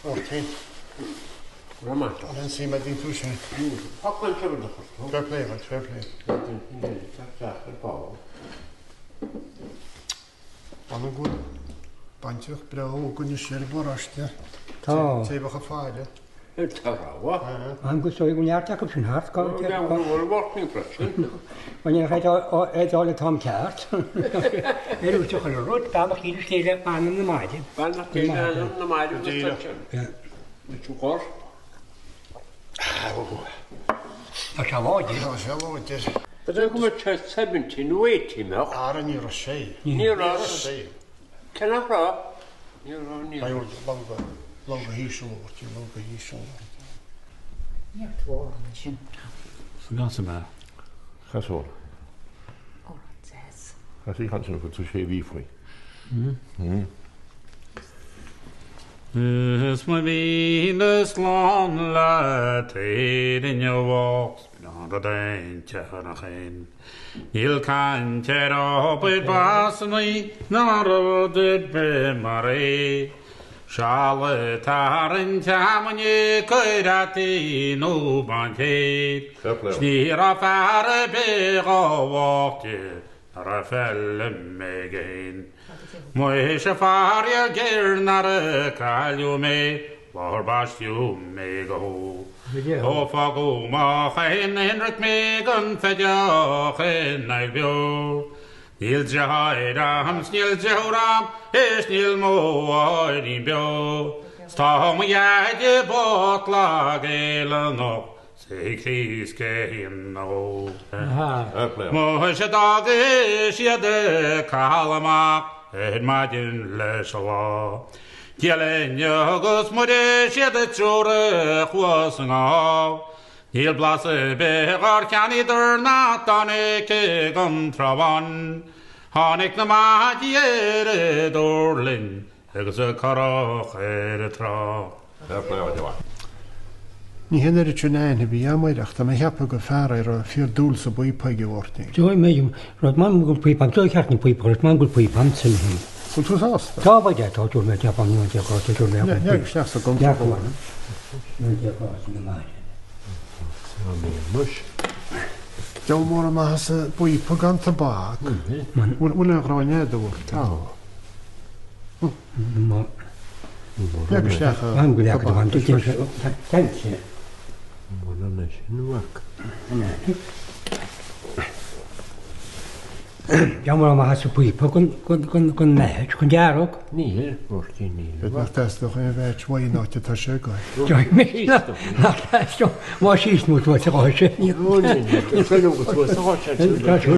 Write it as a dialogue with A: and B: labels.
A: Mháirtín.
B: Go raibh maith agat.
A: An suim a dtíonn tú sin.
B: Focal an tseomra do chur tú.
A: Fair play, mate, fair play.
B: Isteach ar ball.
A: B'annamh go bhfuil baintreach breá óg anois ar an bparóiste.
C: Tá.
A: Taobhacha faire.
B: Tá rogha.
C: An go sóigh go neart acu sin thart.
B: Go bhfuil Mháirtín freisin.
C: Bhain an chaid é dul an t-am ceart. Ar úsáid chuile rud, beannacht Dé le chéile, anam na maide.
B: Beannacht Dé le anam na maide. Leis an gcor.
C: Tá sé láidir.
A: Tá sé láidir.
B: B'fhéidir go mbeadh sé 70 nó 80 mbeadh.
A: Ara ní raibh sé.
B: Ní raibh. Cé nach raibh? Ní raibh, ní raibh.
A: Longa, longa híseal, longa híseal.
D: Neart amhrán ansin.
E: Sa mé.
F: Chasól.
D: Amhrán deas.
F: Chas í chan sin go tú sé mhí faoi.
E: Is mo mhíle slán leat Éirinn a bhocht 's bean dainséarach fhinn. Níl caint ar obair básanna ná rud ar bith mar é. Seal ag tarraingt feamainne cuir fhataí nó baincéir. 'S ní raibh fear ar bith chomh bocht di ná raibh feilm aige fhéin. Muise faraor géar nuair a cailleadh mé lá ar baisteadh mé go hóg. Ó fágadh mo chéin ionraic mé gan feideach in Aill Bheoir. Níl deartháir a'm 's níl deirfiúr a'm is níl mo mháithrín beo. 'S tá mo dheaide bocht lag éalannach 's é ag críoscadh nó. Muise d'fhága siad an capall amach ar maidin leis an lá. Dia linn agus Muire siad an triúr a chuaigh sa ngábh. Níl blas ar bith dhár cheannaíodar ná tháinig ag an Trá Bháin. Tháinig na maidí ar an duirlinn Agus an curach ar an trá.
A: Ní hé an oiread sin aithne a bhí a'm air ach tá mé a cheapadh gur fear é a raibh fíor dúil sa bpíopa aige, a Mháirtín.
C: Tá mé rud maith go bhfuil píopa a'm, tá ceart na píopa, rud maith go bhfuil píopa a'm sin féin.
A: Bhfuil tú sásta?
C: Tá, ba tá, dúirt mé, tá, ní tá, dúirt mé.
A: Leag isteach sa gcuntar. Deabhal mór an maitheas píopa gan tobac. Bhfuil aon ghráin agat, a Mháirtín?
F: Tá.
A: Leag isteach a
C: Deabhal mór an maitheas píopa gan meath, gan dearg.
B: Níl, Mháirtín, níl.
A: B'fhéidir nach dteastódh aon mheaits uaidh an áit atá sé ag goil.
C: Nach dteastódh, má síos nó suas a dhá sé.
B: Ó, níl, níl, go suas a dhá sé.